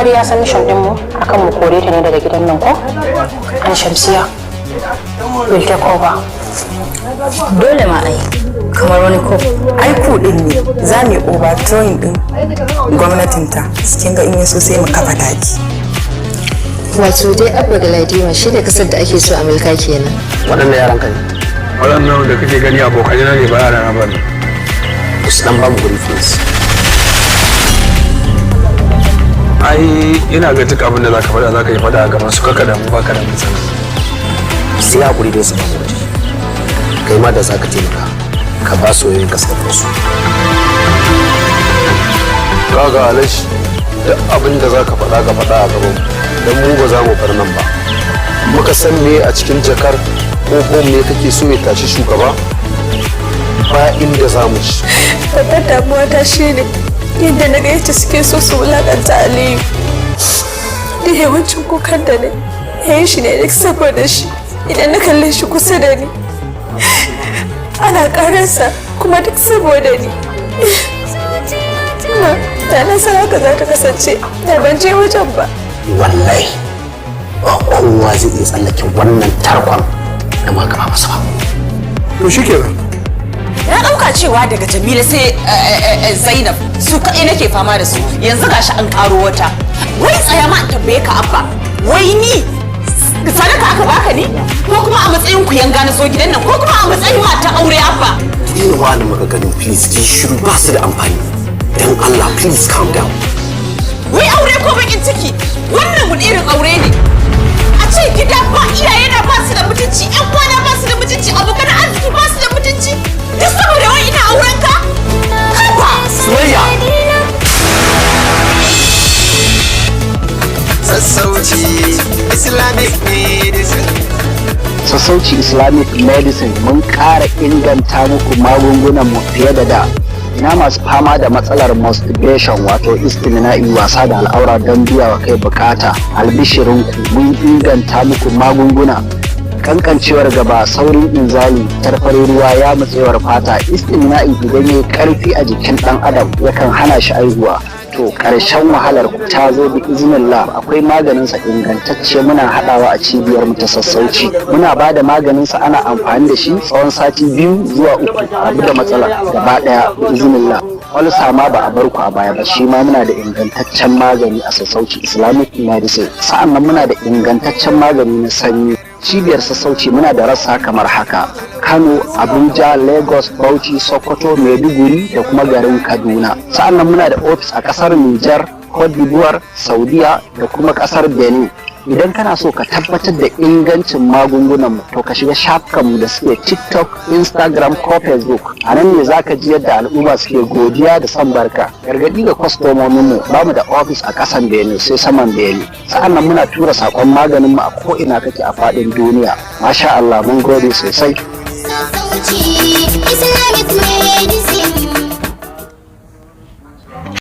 dai ya san mission ɗinmu akan mu kore ta ne daga gidan nan, ko? And Shamsiya will take over. Dole ma ai, kamar wani coup. Ai coup din ne za mu yi overthrowing din gwamnatin ta. Kin ga in yaso sai mu kafa taki. Wato dai Abba Galadima shi da kasar da ake so a mulka kenan. Waɗannan yaran ka ne? Waɗannan da kake gani abokanai na ne, ba yara na bane. Su dan bamu guri, please. Ai ina ga duk abin da zaka faɗa, zaka yi faɗa a gaban su. Kaka damu, baka da matsala. Sai hakuri dai, su ba mu waje. Kai ma da zaka taimaka, ka ba su wayoyin ka su tafi da su. Kaga Alashi, duk abin da za ka faɗa, ka faɗa a gaban don mu ba za mu bar nan ba muka san me a cikin jakar, ko bom ne kake so ya tashi shugaba, ba inda za mu ci. Babbar damuwa ta shine yadda na ga yadda suke so su wulakanta Aliyu. Da yawancin kukan da ne ya yi shi ne duk saboda shi. Idan na kalle shi kusa da ni ana karansa, kuma duk saboda ni. Da na san haka za ta kasance, da ban je wajen ba. Wallahi ba kowa zai iya tsallake wannan tarkon da ma gaba masa ba. To shikenan. Na ɗauka cewa daga Jamila sai Zainab su kaɗai nake fama da su, yanzu gashi an ƙaro wata. Wai tsaya ma in tambaye ka, Abba, wai ni sadaka aka baka ni, ko kuma a matsayin ku yanga na zo gidan nan, ko kuma a matsayin mata aure, Abba? Ina wani maganganu, please ki shiru, ba su da amfani. Dan Allah, please calm down. Wai aure ko bakin ciki? Wannan wani irin aure ne a ce gida ba iyaye na ba su da mutunci, yan uwana ba su da mutunci, abokan arziki ba su da mutunci, duk saboda wai ina auren ka? Haba! Soyayya. Sassauci Islamic Medicine. Sassauci Islamic Medicine, mun ƙara inganta muku magungunan mu fiye da da. Ina masu fama da matsalar masturbation, wato istimina'i, wasa da al'aura don biya wa kai bukata? Albishirinku, mun inganta muku magunguna. Kankancewar gaba, saurin inzali, tarfare ruwa, ya mutsewar fata, istimina'i idan ya karfi a jikin dan adam yakan hana shi aihuwa. To, karshen wahalar ku ta zo bi iznillah. Akwai maganin sa ingantacce, muna hadawa a cibiyar mu ta Sassauci. Muna ba da maganin sa, ana amfani da shi tsawon sati 2 zuwa 3, abu da matsala gaba daya bi iznillah. Ulcer ma ba a bar ku a baya ba, shi ma muna da ingantaccen magani a Sassauci Islamic Medicine. Sa'an nan muna da ingantaccen magani na sanyi. Cibiyar Sassauci muna da rassa kamar haka: Kano, Abuja, Lagos, Bauchi, Sokoto, Maiduguri da kuma garin Kaduna. Sa'an nan muna da ofis a kasar Nijar, Cote d'Ivoire, Saudiya da kuma kasar Benin. Idan kana so ka tabbatar da ingancin magungunan mu, to ka shiga shafukanmu da suke TikTok, Instagram ko Facebook. A nan ne zaka ji yadda al'umma suke godiya da son barka. Gargadi ga kwastomomin mu: bamu da ofis a kasan bene, sai saman bene. Sa'an nan muna tura sakon maganin mu a ko ina kake a faɗin duniya. Masha Allah, mun gode sosai. Islamic Medicine.